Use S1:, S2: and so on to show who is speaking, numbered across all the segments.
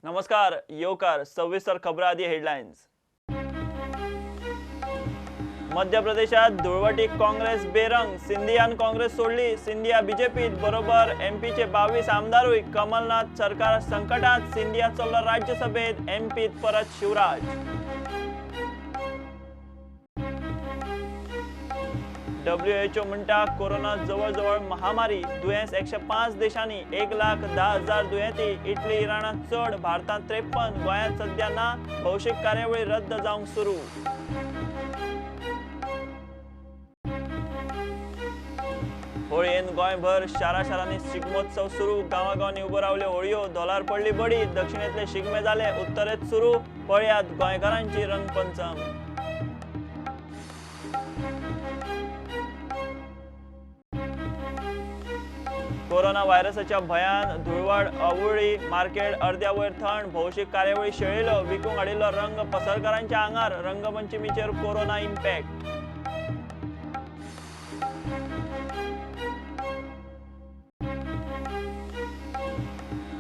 S1: नमस्कार, येवकार सविस्तर खबरां आदी हेडलायन्स। मध्य प्रदेशात धुळवटी काँग्रेस बेरंग, सिंधियान काँग्रेस सोडली, सिंधिया बीजेपीत बरोबर एमपीचे 22 आमदारूय। कमलनाथ सरकार संकटात, सिंधिया चल्लो राज्यसभेत, एमपीत परत शिवराज। WHO म्हणटा कोरोना जवळजवळ महामारी, दुयेंस 105 देशांनी, 1,10,000 दुयेंती, इटली इराणात चड, भारतात 53, गोंयांत सध्या ना, भौशीक कार्यावळी रद्द जावंक सुरू। होळयेन गोंयभर शारा शारांनी शिगमोत्सव सुरू, गांवागांवांनी उबो रावल्यो होळयो, धोलार पडली बडी, दक्षिणेंतले शिगमे जाले, उत्तरेंत सुरू, पळयात गोंयकारांची रंगपंचम। कोरोना व्हायरसाच्या भयान धुळवड अवळी मार्केट अर्द्या वयर थंड, भौशीक कार्यावळी शेळिल्लो, विकूंक हाडिल्लो रंग पसरकारांच्या आंगार, रंगपंचमीचेर कोरोना इम्पॅक्ट।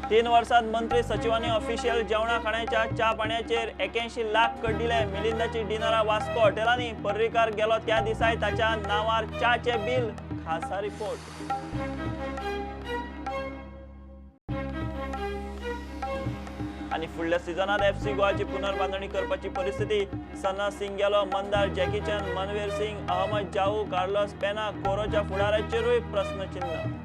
S1: तीन वर्सात मंत्री सचिवांनी ऑफिशियल जेवणा खाण्याच्या च्या पाण्याचेर 81 लाख कड्डिले, मिलिंदाची डिनरां वास्को हॉटेलांनी, पर्रीकार गेलो त्या दिसाय ताच्या नांवार च्याचें बील, खासा रिपोर्ट। आनी फुडल्या सिजनात एफसी गोवाची पुनर्बांधणी करपाची परिस्थिती, सना सिंग गेलो, मंदार जॅकीचंद, मनवीर सिंग, अहमद जाऊ, कार्लोस पेना, कोरोच्या फुडाराचेरूय प्रस्नचिन्ह।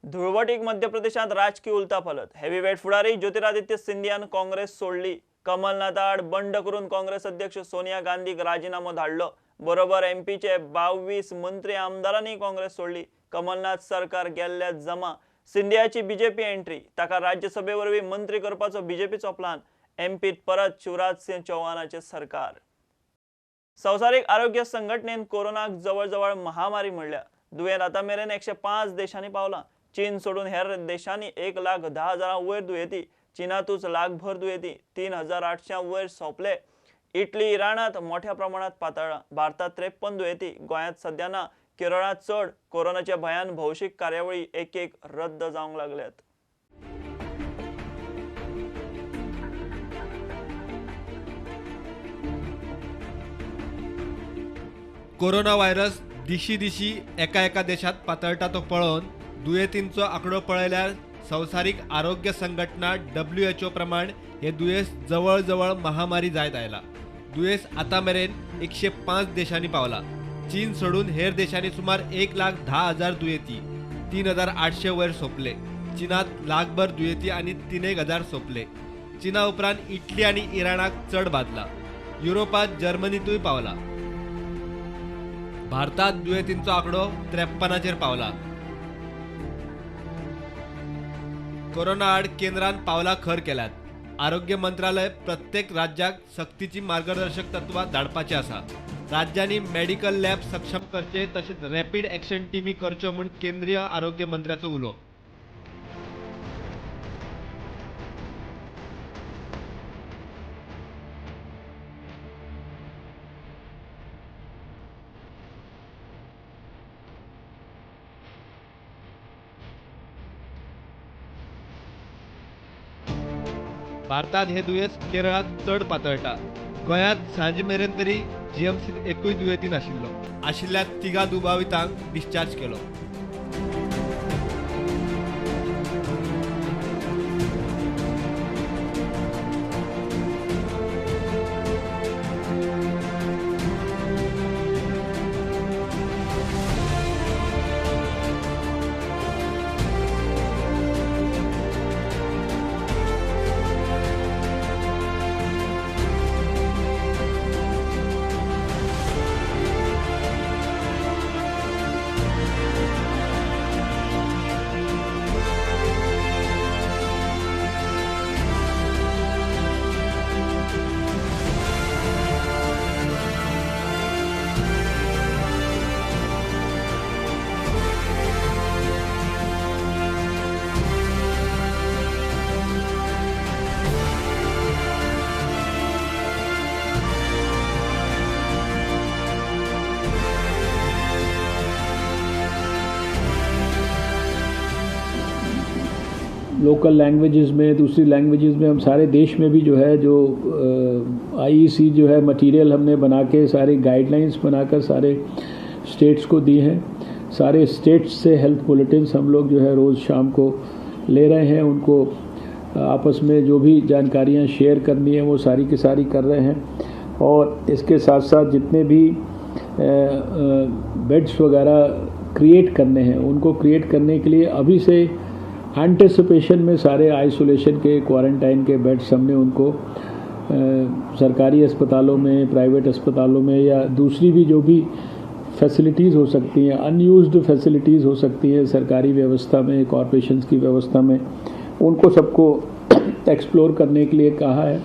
S1: धुळवटीक मध्य प्रदेशात राजकीय उलथापालथ, हेवीवेट फुडारी ज्योतिरादित्य सिंधियान काँग्रेस सोडली, कमलनाथ आड बंड करून काँग्रेस अध्यक्ष सोनिया गांधीक राजीनामो धाडलो, बरोबर एमपीचे 22 मंत्री आमदारांनी काँग्रेस सोडली, कमलनाथ सरकार गेल्ल्या जमा, सिंधियाची बीजेपी एंट्री, ताका राज्यसभे वरवीं मंत्री करपाचो बीजेपीचो प्लान, एमपीत परत शिवराज सिंह चौहानाचे सरकार। संवसारीक आरोग्य संघटनेन कोरोनाक जवळजवळ महामारी म्हणल्या, दुयेंत आतां मेरेन 105 देशांनी पावलां, चीन सोडून हेर देशांनी 1,10,000 वयर दुयेंती, चीनातूच लाखभर दुयेंती, 3,800 वयर सोंपले, इटली इराणात मोठ्या प्रमाणात पातळ्ळां, भारतात 53 दुयेंती, गोंयांत सध्या ना, केरळांत चड, कोरोनाच्या भयान भौशीक कार्यावळी एक एक रद्द जावंक लागल्यात।
S2: कोरोना व्हायरस दिशी दिशी एका एका देशात पातळटा तो पळोवन दुयेंतींचो आंकडो पळयल्यार संवसारीक आरोग्य संघटना WHO प्रमाण हे दुयेंस जवळजवळ महामारी जायत आयला। दुयेंस आतां मेरेन 105 देशांनी पावला, चीन सोडून हेर देशांनी सुमार 1,10,000 दुयेंती, 3,800 वयर सोंपले, चीनात लाखभर दुयेंती आनी 3,000 सोंपले। चीना उपरांत इटली आनी इराणाक चड बादला, युरोपात जर्मनीतूय पावला। भारतात दुयेंतींचो आंकडो 53 पावला। कोरोना आड केंद्रान पावलां खर केल्यात, आरोग्य मंत्रालय प्रत्येक राज्याक सक्तीची मार्गदर्शक तत्वां धाडपाची आसा। राज्यांनी मेडिकल लॅब सक्षम करचे तशेंच रॅपीड ॲक्शन टिमी करच्यो म्हूण केंद्रीय आरोग्य मंत्र्याचो उलो। भारतात हे दुयेंस केरळात चड पातळटा, गोंयांत सांजे मेरेन तरी जीएमसीत एकूय दुयेंती नाशिल्लो, आशिल्ल्या 3 दुबावितांक डिस्चार्ज केलो।
S3: लोकल लैंग्वेजेस में, दूसरी लैंग्वेजेस में, हम सारे देश में भी जो है जो आईईसी जो है मटेरियल हमने बना के सारे गाइडलाइंस बनाकर सारे स्टेट्स को दी हैं। सारे स्टेट्स से हेल्थ बुलेटिन्स हम लोग जो है रोज़ शाम को ले रहे हैं, उनको आपस में जो भी जानकारियाँ शेयर करनी है वो सारी की सारी कर रहे हैं। और इसके साथ साथ जितने भी बेड्स वगैरह क्रिएट करने हैं उनको क्रिएट करने के लिए अभी से एंटिसिपेशन में सारे isolation K, quarantine K beds हमने उनको सरकारी अस्पतालों में, प्राइवेट अस्पतालों में या दूसरी भी जो भी फैसिलिटीज़ हो सकती हैं, अनयूज्ड फैसिलिटीज़ हो सकती हैं सरकारी व्यवस्था में, कॉरपोरेशंस की व्यवस्था में, उनको सबको एक्सप्लोर करने के लिए कहा है।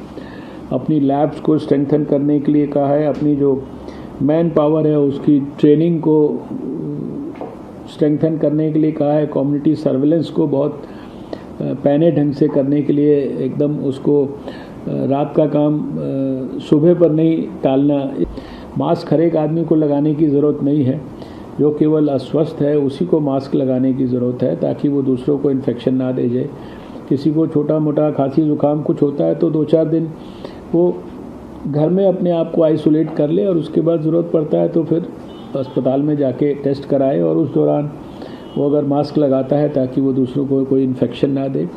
S3: अपनी लैब्स को स्ट्रेंथन करने के लिए कहा है, अपनी जो मैन पावर है उसकी ट्रेनिंग को स्ट्रेंथन करने के लिए कहा है, कम्युनिटी सर्वेलेंस को बहुत पैने ढंग से करने के लिए, एकदम उसको रात का काम सुबह पर नहीं टालना। मास्क हर एक आदमी को लगाने की ज़रूरत नहीं है, जो केवल अस्वस्थ है उसी को मास्क लगाने की ज़रूरत है ताकि वो दूसरों को इन्फेक्शन ना दे जाए। किसी को छोटा मोटा खांसी ज़ुकाम कुछ होता है तो 2-4 दिन वो घर में अपने आप को आइसोलेट कर ले और उसके बाद ज़रूरत पड़ता है तो फिर अस्पताल में जाके टेस्ट कराए और उस दौरान वो अगर मास्क लगाता है ताकि वो दूसरों को कोई इन्फेक्शन ना दे।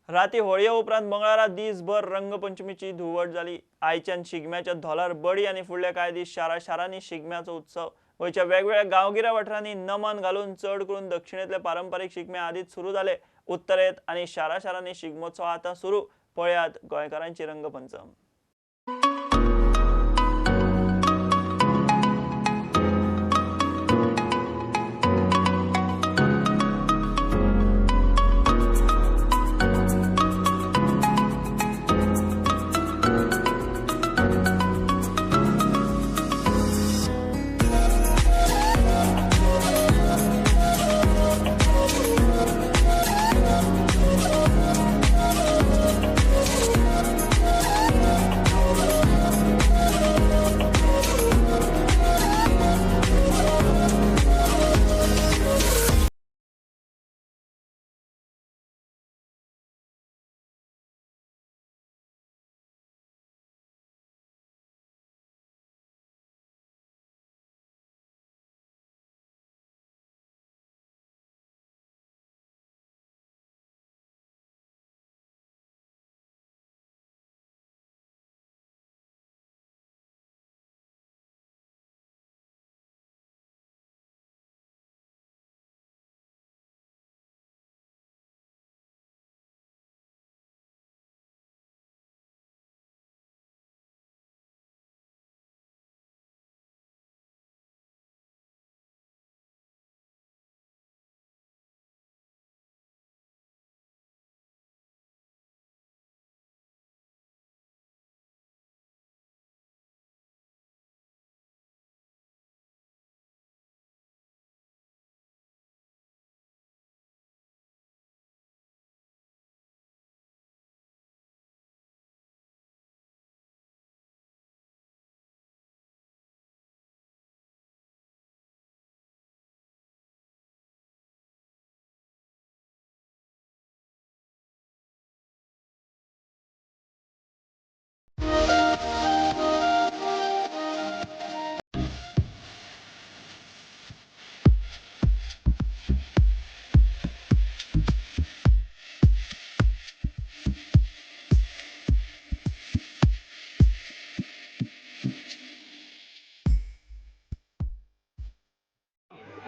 S1: राती होळये उपरांत मंगळारा दीसभर रंगपंचमीची धुळवट जाली। आयच्यान शिगम्याच्या धोलार बडी आनी फुडले कांय दीस शारा शारांनी शिगम्याचो उत्सव। गोंयच्या वेगवेगळ्या गांवगिऱ्या वाठारांनी नमन घालून चड करून दक्षिणेंतले पारंपारीक शिगमे आदींच सुरू जाले। उत्तरेंत आनी शारा शारांनी शिगमोत्सव आतां सुरू। पळयात गोंयकारांची रंगपंचम।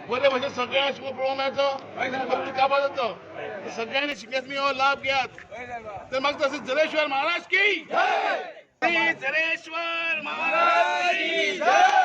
S4: बरे म्हणजे सगळ्या शिको पळोवंक मेळचो काबार जाता, सगळ्यांनी शिकल्यात मी हो लाभ घेयात। तर मागता तशें जलेश्वर महाराज की जय, जलेश्वर महाराज की जय।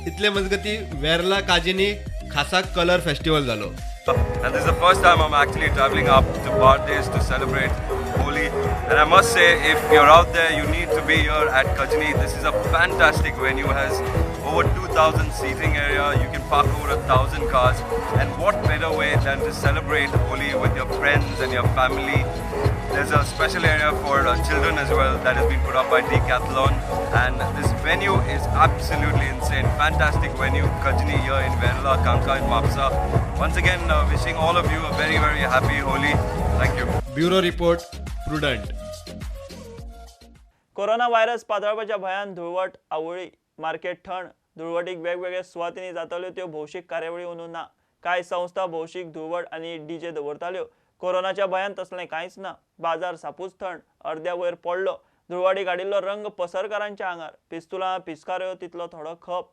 S2: इतले मजगती वेर्ला काजीनी खासा कलर फेस्टिवल जालो।
S5: And this is the first time I'm actually traveling up to Bardez to celebrate Holi. And I must say, if you're out there, you need to be here at Kajani. This is a fantastic venue, has over 2,000 seating area. You can park over 1,000 cars. And what better way than to celebrate Holi with your friends and your family. There's a special area for children as well that has been put up by Decathlon, and this venue is absolutely insane. Fantastic venue, Kajani here in Verla, Kanka in Mapsa. Once again, wishing all of you a very, very happy Holi. Thank you.
S2: Bureau report, Prudent.
S1: Corona virus पातळपाच्या Bhyan Dhulvad आवळी market थंड. धुळवटीक वेगवेगळ्या सुवातींनी जाताल्यो त्यो भौशीक कार्यावळी अंदू ना. कांय संस्था भौशीक धुळवट आनी डीजे दवरताल्यो. कोरोनाच्या भयान तसलें कांयच ना. बाजार सापूच थंड, अर्द्या वयर पडलो. धुळवाडीक हाडिल्लो रंग पसरकारांच्या आंगार. पिस्तुलां पिचकाऱ्यो तितलो थोडो खप.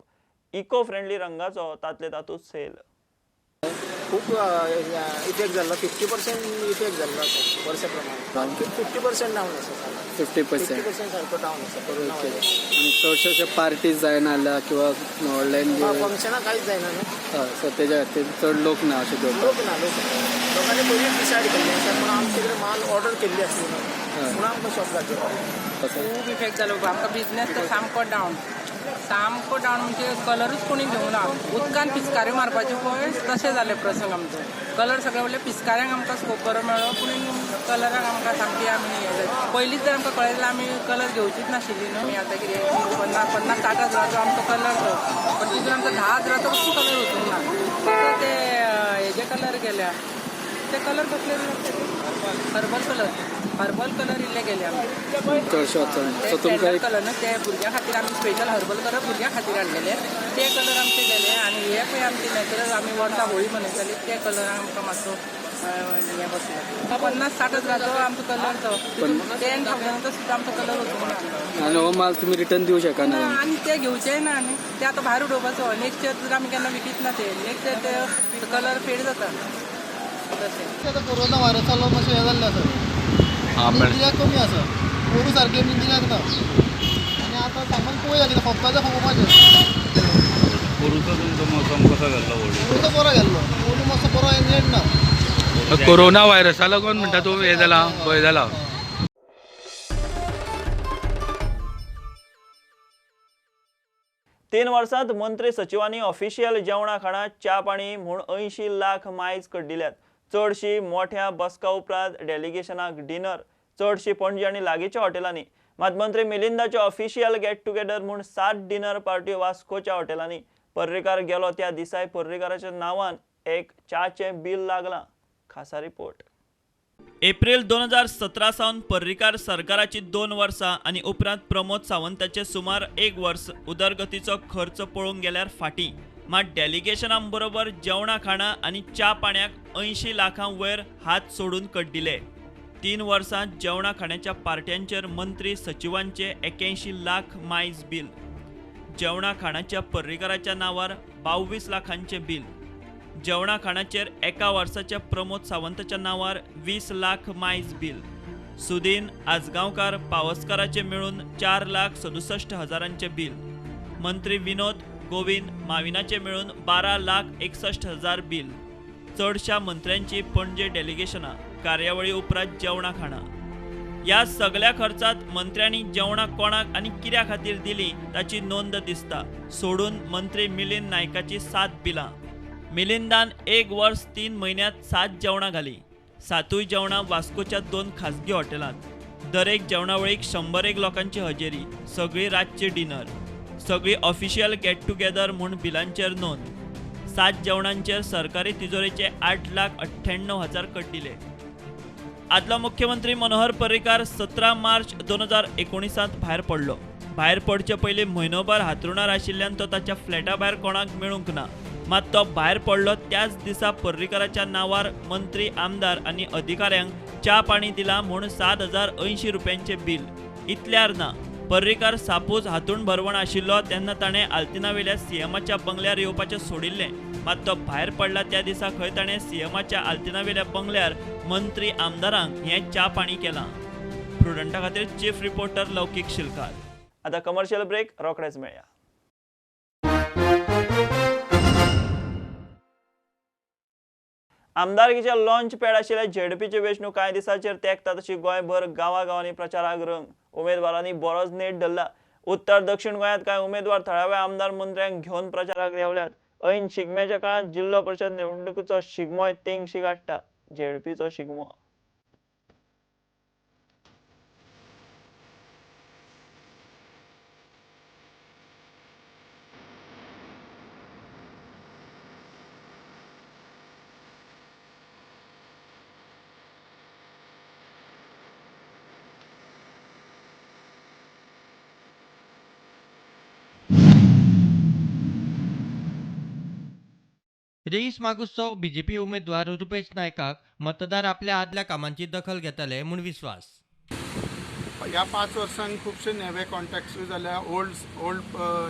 S1: इको फ्रेंडली रंगाचो तातले तातूंत सेल.
S6: खूब इफेक्ट जाल्लो, 50% इफेक्ट जाल्लो आसा वर्सा प्रमाणे. 50% डावन आसा,
S7: 50%
S6: सारको डावन आसा कोरोना व्हायरस.
S7: आनी चडशे अशे पार्टीज जायना जाल्यार किंवा ऑनलायन
S6: फंक्शनां कांयच जायना न्हू.
S7: सो तेज्या खातीर चड लोक ना अशें दवरपाक.
S6: लोक ना, लोक ना. लोकांनी पयलींच डिसायड केल्लें आसा, पूण आमचे कडेन माल ऑर्डर केल्ली आसली न्हू, म्हणून आमकां शॉप लागलें.
S8: खूब इफेक्ट जालो आमकां. बिजनेस तर सामको डावन, सामको डावन. म्हणजे कलरूच कोणी घेवना. उदकान पिचकाऱ्यो मारपाच्यो पळय तशें जालें प्रसंग आमचो. कलर सगळे म्हणल्यार पिचकाऱ्यांक आमकां स्कोप बरो मेळ्ळो, पूण कलराक आमकां सामकी आमी हें जालें. पयलींच जर आमकां कळ्ळें जाल्यार आमी कलर घेवचीच नाशिल्ली न्हू. आमी आतां कितें 50-60 हजाराचो आमचो कलर तो, पण तितून आमचो 10 हजाराचो कसो कलर वचूंक ना. फक्त ते हेजे कलर गेल्या, ते कलर कसले हर्बल कलर, हर्बल कलर इल्ले गेले आमचे.
S7: चडशे वचना.
S8: ते
S7: सो तुमकां
S8: स्टँडर्ड कलर न्हू, ते भुरग्यां खातीर आमी स्पेशल हर्बल कलर भुरग्यां खातीर हाडलेले, ते कलर आमचे गेले. आनी हे पळय आमचे नॅचरल आमी वर्सा होळी मनयताली ते कलरांक आमकां मातसो हें बसलें. 50-60 हजाराचो आमचो कलर तो, 10,000 सुद्दां आमचो कलर वचूंक ना.
S7: आनी हो माल तुमी रिटर्न दिवं शकना.
S8: आनी ते घेवचेय ना, आनी ते आतां भायर उडोवपाचो. नेक्स्ट इयर जर आमी केन्ना विकीत ना ते, नेक्स्ट इयर ते कलर फेड जाता तशें.
S9: आतां कोरोना व्हायरस जालो मातशें हें जाल्लें आसा, गिरायक कमी आसा, पोरू सारकें बीन गिरायक ना. आनी आतां सामान पळोवया कितें खपता तें खपोवपाचें.
S10: पोरूचो तुमचो मोसम कसो गेल्लो?
S9: पोरूचो बरो गेल्लो, पोरू मातसो बरो एन्जॉय ना.
S10: कोरोना व्हायरसा लागून म्हणटा तूं हें जालां, भंय जाला.
S1: तीन वर्सांत मंत्री सचिवांनी ऑफिशियल जेवणा खाणां च्या पाणी म्हूण 80 लाख मायज कड्डिल्यात. चडशी मोठ्या बसका उपरांत डेलिगेशनाक डिनर, चडशी पणजी आनी लागींच्या हॉटेलांनी. मात मंत्री मिलिंदाचे ऑफिशियल गेट टुगेदर म्हूण 7 डिनर पार्ट्यो वास्कोच्या हॉटेलांनी. पर्रीकार गेलो त्या दिसाय पर्रीकाराच्या नांवान एक च्याचें बील लागलां. खासा रिपोर्ट. एप्रिल 2017 सावन पर्रीकार सरकाराची 2 वर्सां आनी उपरांत प्रमोद सावंताचे सुमार 1 वर्स उदरगतीचो खर्च पळोवंक गेल्यार फाटीं. मात डेलिगेशनां बरोबर जेवणा खाणां आनी च्या पाण्याक 80 लाखां वयर हात सोडून कड्डिले. 3 वर्सां जेवणा खाण्याच्या पार्ट्यांचेर मंत्री सचिवांचे 81 लाख मायज बील. जेवणा खाणाच्या पर्रीकाराच्या नांवार 22 लाखांचें बील. जेवणा खाणाचेर एका वर्साच्या प्रमोद सावंताच्या नांवार 20 लाख मायज बील. सुदीन आजगांवकार पावसकाराचे मेळून 4,67,000 बील. मंत्री विनोद गोविंद माविनाचे मेळून 12,61,000 बील. चडशा मंत्र्यांची पणजे डेलिगेशनां, कार्यावळी उपरांत जेवणा खाणां. ह्या सगळ्या खर्चात मंत्र्यांनी जेवणां कोणाक आनी कित्या खातीर दिली ताची नोंद दिसता. सोडून मंत्री मिलिंद नायकाची 7 बिलां. मिलिंदान 1 वर्स 3 म्हयन्यांत 7 जेवणां घालीं. 7 जेवणां वास्कोच्या 2 खाजगी हॉटेलांत. दरेक जेवणावळीक 101 लोकांची हजेरी. सगळी रातची डिनर, सगळी ऑफिशियल गेट टुगेदर म्हूण बिलांचेर नोंद. 7 जेवणांचेर सरकारी तिजोरेचे 8,98,000 कड्डिले. आदलो मुख्यमंत्री मनोहर पर्रीकार 17 मार्च 2019 भायर पडलो. भायर पडचे पयलीं म्हयनोभर हातरुणार आशिल्ल्यान तो ताच्या फ्लॅटा भायर कोणाक मेळूंक ना. मात तो भायर पडलो त्याच दिसा पर्रीकाराच्या नांवार मंत्री, आमदार आनी अधिकाऱ्यांक च्या पाणी दिला म्हूण 7,080 रुपयांचें बील. इतल्यार ना, पर्रीकार सापूच हातूण भरवण आशिल्लो तेन्ना ताणें आल्तिनावेल्या सीएमाच्या बंगल्यार येवपाचें सोडिल्लें. मात तो भायर पडला त्या दिसा खंय ताणें सीएमाच्या आल्तिनावेल्या बंगल्यार मंत्री आमदारांक हें च्या पाणी केलां. प्रुडंटा खातीर चीफ रिपोर्टर लौकीक शिलकार. आतां कमर्शियल ब्रेक, रोखडेच मेळया. आमदारकीचे लॉन्च पॅड आशिल्ल्या झेडपीची वेंचणूक कांय दिसांचेर तेंकता तशी गोंयभर गांवागांवांनी प्रचाराक रंग. उमेदवारांनी बरोच नेट धरला. उत्तर दक्षिण गोंयांत कांय उमेदवार थळाव्या आमदार मंत्र्यांक घेवन प्रचाराक देंवल्यात. ऐन शिगम्याच्या काळांत जिल्लो परिशद निवडणुकीचो शिगमोय तेंगशी काडटा. झेडपीचो शिगमो.
S11: रेईस मागुसचो बीजेपी उमेदवार रुपेश नायकाक मतदार आपल्या आदल्या कामांची दखल घेतले म्हूण विस्वास.
S12: ह्या 5 वर्सांक खुबशे नवे कॉन्टॅक्ट्सूय जाल्या. ओल्ड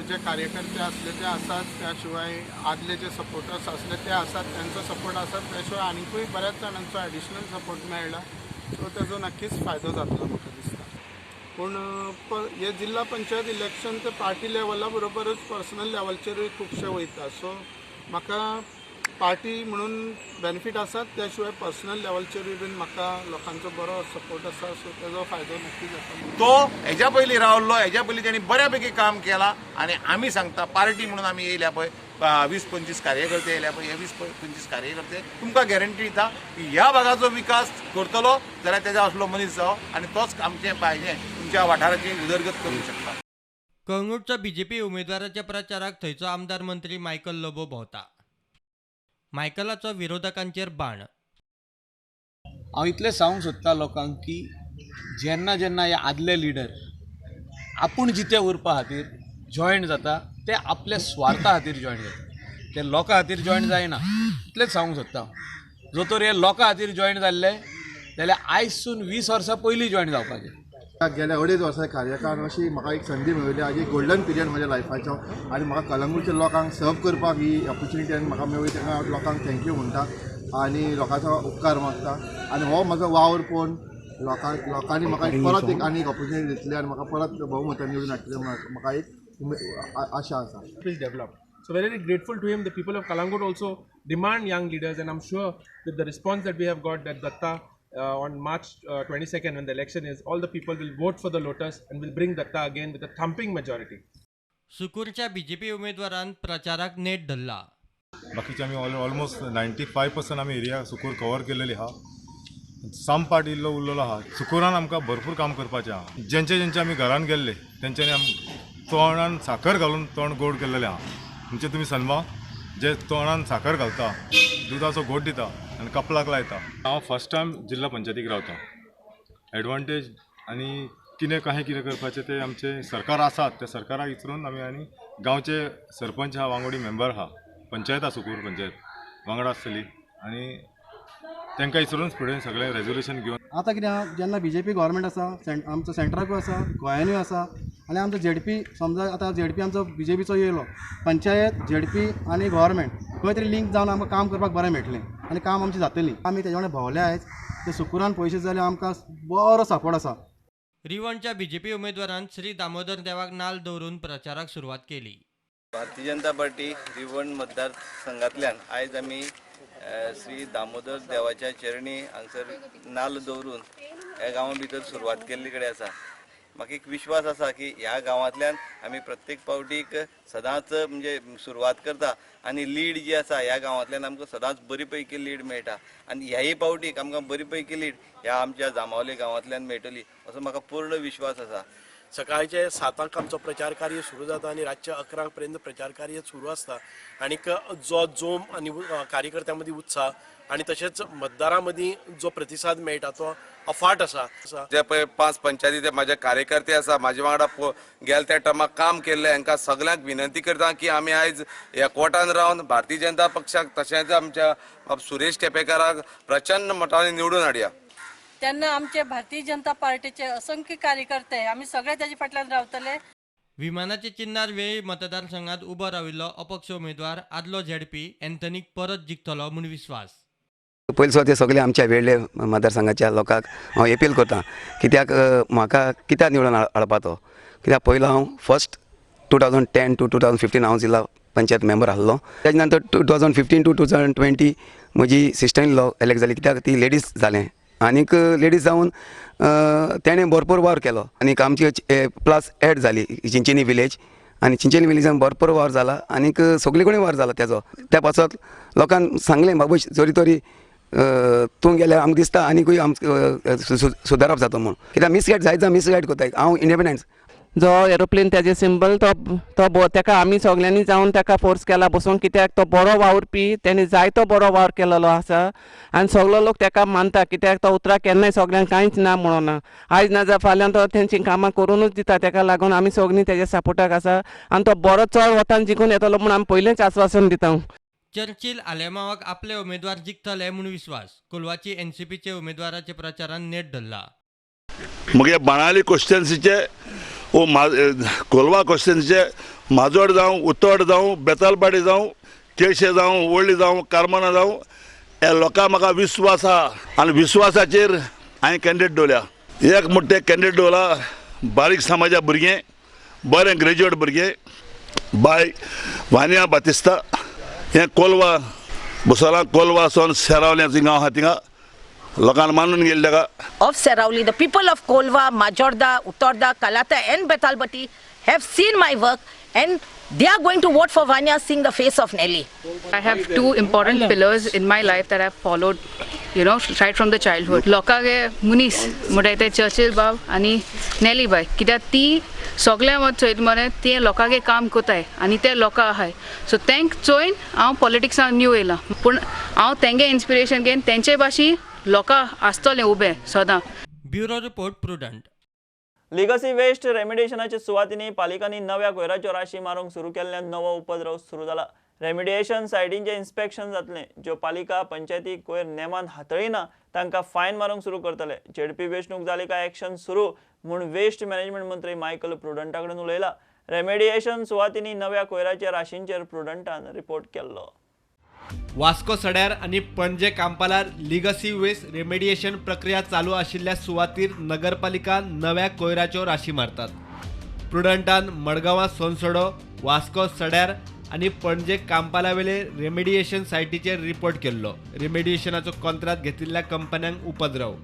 S12: जे कार्यकर्ते आसले ते आसात, त्या शिवाय आदले जे सपोर्टर्स आसले ते आसात, त्यांचो सपोर्ट आसा. त्या शिवाय आनिकूय बऱ्याच जाणांचो एडिशनल सपोर्ट मेळ्ळा. सो ताजो नक्कीच फायदो जातलो म्हाका दिसता. पूण हे जिल्हा पंचायत इलेक्शन ते पार्टी लेवला बरोबरच पर्सनल लेवलचेरूय खुबशे वयता. सो म्हाका पार्टी म्हणून बेनिफीट आसात, त्या शिवाय पर्सनल लेवलचेरूय बीन म्हाका लोकांचो बरो सपोर्ट आसा. सो तेजो फायदो नक्की जाता.
S13: तो हेज्या पयलीं रावल्लो, हेज्या पयलीं तेणी बऱ्या पैकी काम केलां आनी आमी सांगता पार्टी म्हणून आमी येयल्या पळय 20-25 कार्यकर्ते येयल्या पळय, हे 20-25 कार्यकर्ते तुमकां गॅरंटी दिता की ह्या भागाचो विकास करतलो जाल्यार तेज्या असलो मनीस जावो आनी तोच आमचें पाहिजे तुमच्या वाठाराची उदरगत करूंक शकता.
S11: कळंगूटच्या बीजेपी उमेदवाराच्या प्रचाराक थंयचो आमदार मंत्री मायकल लोबो भोंवता. मायकलाचो विरोधकांचेर बाण.
S14: हांव इतलें सांगूंक सोदता लोकांक की जेन्ना जेन्ना हे आदले लिडर आपूण जिते उरपा खातीर जॉयन जाता ते आपल्या स्वार्था खातीर जॉयन जाता, ते लोकां खातीर जॉयन जायना. इतलेंच सांगूंक सोदता हांव. जो तर हे लोकां खातीर जॉयन जाल्ले जाल्यार आयजसून 20 वर्सां पयलीं जॉयन जावपाचें.
S15: गेल्या 2.5 वर्सां कार्यकाळान अशी म्हाका एक संदी मेळिल्ली, आज एक गोल्डन पिरियड म्हज्या लायफाचो आनी म्हाका कलंगूटच्या लोकांक सर्व करपाक ही ऑपॉर्च्युनिटी आनी म्हाका मेळ्ळी. ताका हांव लोकांक thank you म्हणटा आनी लोकांचो उपकार मागता आनी हो म्हजो वावर पळोवन लोकांनी म्हाका परत एक आनी एक ऑपॉर्च्युनिटी दितली आनी म्हाका परत बहुमतान निवडून हाडटले म्हाका एक आशा आसा.
S16: Please develop. So very grateful to him. The people of Calangute also demand young leaders, and I'm sure with the response that we have got, that Datta on March 22nd, when the election is, all the people will vote for the Lotus and will bring Datta again with a thumping majority.
S11: सुकूरच्या BJP उमेदवारान प्रचाराक नेट धरला.
S17: बाकीचे आमी almost 95% आमी area Sukur cover केलेली आहा. Some part इल्लो उरलेलो आहा. सुकूरान आमकां भरपूर काम करपाचें आहा. जेंचे जेंचे आमी घरान गेल्ले तेंच्यांनी आम तोंडान साखर घालून तोंड गोड केल्लेलें आहा. म्हणजे तुमी सनमा जे तोंडान साखर घालता, दुदाचो गोड दिता आनी कपलाक लायता. हांव फर्स्ट टायम जिल्हा पंचायतीक रावता. एडवांटेज आनी कितें कशें कितें करपाचें तें आमचें सरकार आसात त्या सरकाराक विचरून आमी आनी गांवचे सरपंच आहा, वांगडी मेंबर आहा, पंचायत आहा, सुकूर पंचायत वांगडा आसतली आनी तांकां विचरून फुडें सगळें रेजोल्युशन घेवन.
S9: आतां कितें आहा, जेन्ना बीजेपी गव्हर्मेंट आसा, आमचो सेंट्राकूय आसा, गोंयानूय आसा आनी आमचो झेडपी समजा आतां झेडपी आमचो बीजेपीचो येयलो, पंचायत झेडपी आनी गव्हर्मेंट खंय तरी लिंक जावन आमकां काम करपाक बरें मेळटलें आनी काम आमचें जातलें. आमी तेज्या वांगडा भोंवले आयज ते सुकूरान पयशे जाल्यार आमकां बरो सपोर्ट आसा.
S11: रिवणच्या बीजेपी उमेदवारान श्री दामोदर देवाक नाल दवरून प्रचाराक सुरवात केली.
S18: भारतीय जनता पार्टी रिवण मतदारसंघांतल्यान आयज आमी श्री दामोदर देवाच्या चरणी हांगसर नाल्ल दवरून ह्या गांवा भितर सुरवात केल्ली कडेन आसा. म्हाका एक विश्वास आसा की ह्या गांवांतल्यान आमी प्रत्येक पावटीक सदांच म्हणजे सुरवात करता आनी लीड जी आसा ह्या गांवांतल्यान आमकां सदांच बरी पैकी लीड मेळटा आनी ह्याय पावटीक आमकां बरी पैकी लीड ह्या आमच्या जांबावले गांवांतल्यान मेळटली असो म्हाका पूर्ण विश्वास आसा.
S19: सकाळचे 7 आमचो प्रचार कार्य सुरू जाता आनी रातच्या 11 पर्यंत प्रचार कार्य सुरू आसता आनीक जो जोम आनी कार्यकर्त्यां मदीं उत्साह आनी तशेंच मतदारां मदीं जो प्रतिसाद मेळटा तो अफाट आसा.
S20: जे पळय 5 पंचायती ते माझे कार्यकर्ते आसा, म्हाजे वांगडा गेल्या त्या टर्माक काम केल्ले, हांकां सगल्यांक विनंती करता की आमी आयज एकवटान रावन भारतीय जनता पक्षाक तशेंच आमच्या सुरेश केपेकाराक प्रचंड मतांनी निवडून हाडया.
S21: तेन्ना आमचे भारतीय जनता पार्टीचे असंख्य कार्यकर्ते आमी सगळे ताजे फाटल्यान रावतले.
S11: विमानाचे चिन्नार वेळी मतदारसंघात उबो राविल्लो अपक्ष उमेदवार आदलो झेडपी अँथनीक परत जिखतलो म्हूण विस्वास.
S22: पयलीं सुद्दां ते सगळे आमच्या वेळ्ळे मतदारसंघाच्या लोकांक हांव अपील करता कित्याक म्हाका कित्याक निवडून हाडपा तो, कित्याक पयलो हांव फर्स्ट 2010 to 2015 हांव जिल्हा पंचायत मेंबर आसलो. तेज नंतर 2015 टू 2020 म्हजी सिस्टर इन लॉ एलेक्ट जाली, कित्याक ती लेडीज जालें आनीक लेडीज जावन तेणें भरपूर वावर केलो आनीक आमची प्लस एड जाली चिंचेनी विलेज आनी चिंचेनी विलेजान भरपूर वावर जाला आनीक सगळे कडेन वावर जाला तेजो. त्या पासत लोकांक सांगलें बाबू जरी तरी तूं गेल्यार आमकां दिसता आनीकूय आमकां सुदारप जाता म्हूण, कित्याक मिसगायड जायत जावन मिसगायड करताय. हांव इंडिपेंडन्स
S3: जो एरोप्लेन तेजे सिंबल तो तो तेका आमी सगळ्यांनी जावन तेका फोर्स केला बसून, कित्याक तो बरो वावुरपी, तेणी जायतो बरो वावर केलेलो आसा आनी सगळो लोक तेका मानता, कित्याक तो उतराक केन्नाय सगळ्यांक कांयच ना म्हणोना, आयज ना जाल्यार फाल्यां तो तेंची कामां करुनूच दिता. तेका लागून आमी सगळीं तेज्या सपोर्टाक आसा आनी तो बरो चड वतान जिखून येतलो म्हूण आमी पयलेंच आस्वासन दिता.
S11: चर्चिल आलेमावाक आपले उमेदवार जिखतले म्हूण विस्वास. कोलवाची एनसीपीचे उमेदवाराचे प्रचारान नेट धरला.
S4: मगे बाणाली कॉन्स्टिट्युएन्सीचे ओ कोलवा कॉन्स्टिट्युएन्सीचे माजोड जावं, उतोड जावं, बेतालबाडी जावं, केळशे जावं, वळ्ळी जावं, कारमाना जावं, ह्या लोकांक म्हाका विस्वास आहा आनी विस्वासाचेर हांवें कॅन्डिडेट दवरल्या. एक म्हणटा ते कॅन्डिडेट दवरला बारीक समाजा भुरगें, बरें ग्रेज्युएट भुरगें, बाय वानिया बातिस्ता, हें कोलवा बुसोला कोलवा सोन सेरावलें गांव आहा थिंगा लोकांक मानून गेल्ले ताका.
S23: Of Seraulim, the people of Colva, Majorda, Utorda, Kalata and Betalbati have seen my work and they are going to vote for Vanya seeing the face of Nelly.
S24: I have two important pillars in my life that I have followed, you know, right from the childhood. लोकांगे मुनीस म्हणटाय ते Churchill बाब आनी नेली बाय, कित्याक ती सगळ्यां मद चोयत मरे ते लोकांगे काम कोताय आनी ते लोकां आहाय. सो तेंक चोयन हांव पॉलिटिक्सान न्यू येयलां, पूण हांव तेंगे इन्स्पिरेशन घेवन तेंचे भाशी लोकां आसतलें उबें सदां.
S11: Bureau report, Prudent.
S1: Legacy waste रेमिडिएशनाच्या सुवातींनी पालिकांनी नव्या कोयराच्यो राशी मारूंक सुरू केल्ल्यान नवो उपद्रव सुरू जाला. रेमिडिएशन सायटींचें इन्स्पेक्शन जातलें. ज्यो पालिका पंचायती कोयर नेमान हातळिना तांकां फायन मारूंक सुरू करतले. झेडपी वेंचणूक जाली काय एक्शन सुरू म्हूण वेस्ट मॅनेजमेंट मंत्री मायकल प्रुडंटा कडेन उलयला. रेमिडिएशन सुवातींनी नव्या कोयराच्या राशींचेर प्रुडंटान रिपोर्ट केल्लो.
S2: वास्को सड्यार आनी पणजे कांपालार लिगसी वेस्ट रेमेडिएशन प्रक्रिया चालू आशिल्ल्या सुवातीर नगरपालिका नव्या कोयराच्यो राशी मारतात. प्रुडंटान मडगांवां सोनसडो, वास्को सड्यार आनी पणजे कांपालावेले रेमेडिएशन सायटीचेर रिपोर्ट केल्लो. रेमेडिएशनाचो कॉन्ट्राक्ट घेतिल्ल्या कंपन्यांक उपद्रव.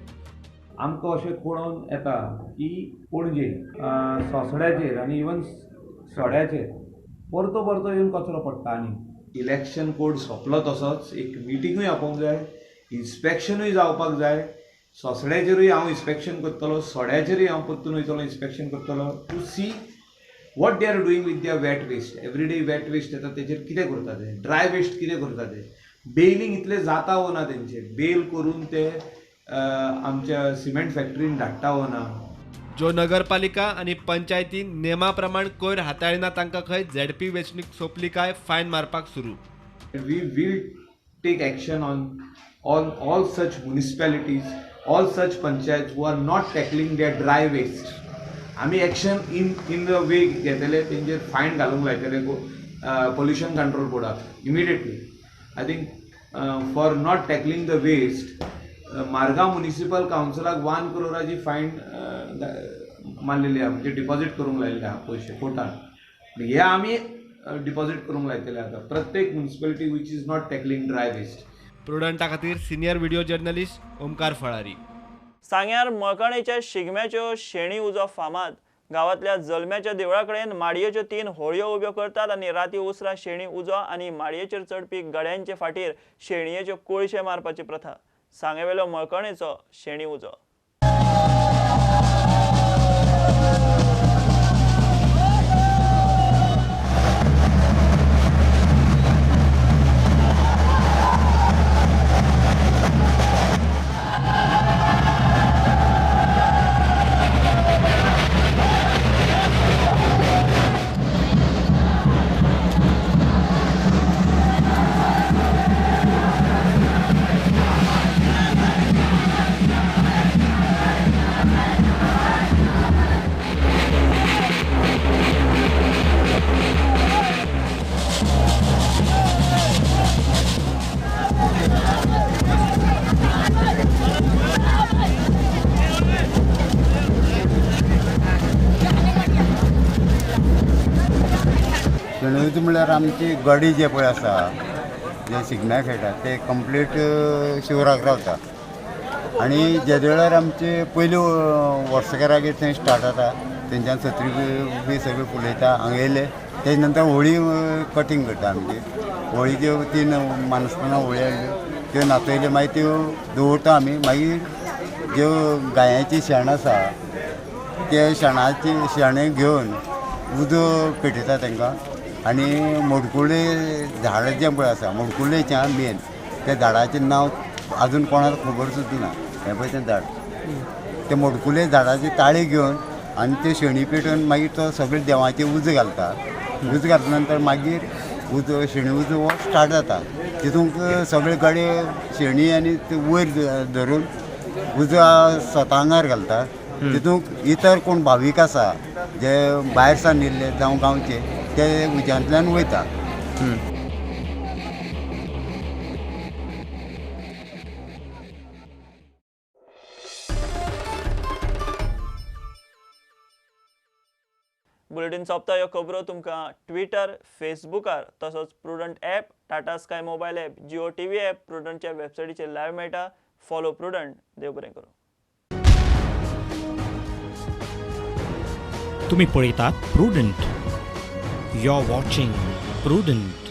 S14: आमकां अशें कळोवन येता की पणजे सोसड्याचेर आनी इवन सड्याचेर परतो परतो येवन कचरो पडटा. आनी इलेक्शन कोड सोंपलो तसोच एक मिटिंगूय आपोवंक जाय, इन्स्पेक्शनूय जावपाक जाय. सोसड्याचेरूय हांव इन्स्पेक्शन करतलो, सड्याचेरूय हांव परतून वयतलो इन्स्पेक्शन करतलो to see what they are doing with their wet waste. Everyday wet waste येता तेजेर कितें करता ते, ड्राय वेस्ट कितें करता ते, बेलिंग इतलें जाता वो ना तेंचें, बेल करून ते आमच्या सिमेंट फॅक्टरीन धाडटा वो ना.
S2: ज्यो नगरपालिका आनी पंचायती नेमा प्रमाण कोयर हाताळिना तांकां खंय झेडपी वेंचणूक सोंपली काय फायन मारपाक सुरू.
S14: We will take action on all such municipalities, all such panchayat who are not tackling their dry waste. आमी एक्शन इन the वे घेतले, तेंचेर फायन घालूंक लायतले पोल्युशन कंट्रोल बोर्डाक immediately. I think for not tackling the waste Margao municipal कावन्सिलाक 1 करोडाची fine मारलेली आहा, म्हणजे डिपॉझीट करूंक लायिल्ले आहा पयशे कोर्टान. हे आमी डिपॉझीट करूंक लायतले आतां प्रत्येक municipality which is not tackling dry waste.
S2: प्रुडंटा खातीर senior video journalist Omkar Falari.
S1: सांग्यार मळकणेच्या शिगम्याच्यो शेणी उजो फामाद. गांवांतल्या जल्म्याच्या देवळा कडेन माडयेच्यो 3 होळयो उब्यो करतात आनी राती उसरां शेणी उजो आनी माडयेचेर चडपी गड्यांचे फाटीर शेणयेच्यो कोळशे मारपाची प्रथा. सांगेवेलो मळकणेचो शेणी उजो.
S5: न्यूज म्हणल्यार आमची गडी जे पळय आसा जे शिगम्या खेळटा ते कंप्लीट शिवराक रावता आनी जेदे वेळार आमचे पयल्यो वर्सकारागेर थंय स्टार्ट जाता तेंच्यान सत्री बी सगळें फुलयता हांगा येयले तेजे नंतर होळी कटींग करता आमची. होळी ज्यो 3 मानसपणां होळी हाडल्यो त्यो नाचयल्यो मागीर त्यो दवरता आमी. मागीर ज्यो गायांची शेण आसा ते शेणाची शेण घेवन उदक पेटयता तांकां आनी मोडकुळे झाड जें पळय आसा मोडकुळेचें मेन त्या झाडाचें नांव आजून कोणाक खबर सुद्दां ना हें पळय तें झाड ते मोडकुले झाडाची ताळी घेवन आनी ते शेणी पेटोवन मागीर तो सगळे देवाचें उजो घालता. उजो घातल्या नंतर मागीर उजो शेणी उजो हो स्टार्ट जाता. तितूंक सगळे गडे शेणी आनी ते वयर धरून उजो स्वता आंगार घालता. तितूंक इतर कोण भावीक आसा जे भायर सावन येयल्ले जावं गांवचे ते उज्यांतल्यान वयता.
S1: बुलेटीन सोंपता. ह्यो खबरो तुमकां ट्विटर, फेसबुकार तसोच Prudent app, Tata Sky mobile app, Jio TV app, प्रुडंटच्या वेबसायटीचेर लायव्ह मेळटा. Follow prudent. देव बरें करूं.
S6: तुम्ही पळयतात Prudent. You are watching Prudent.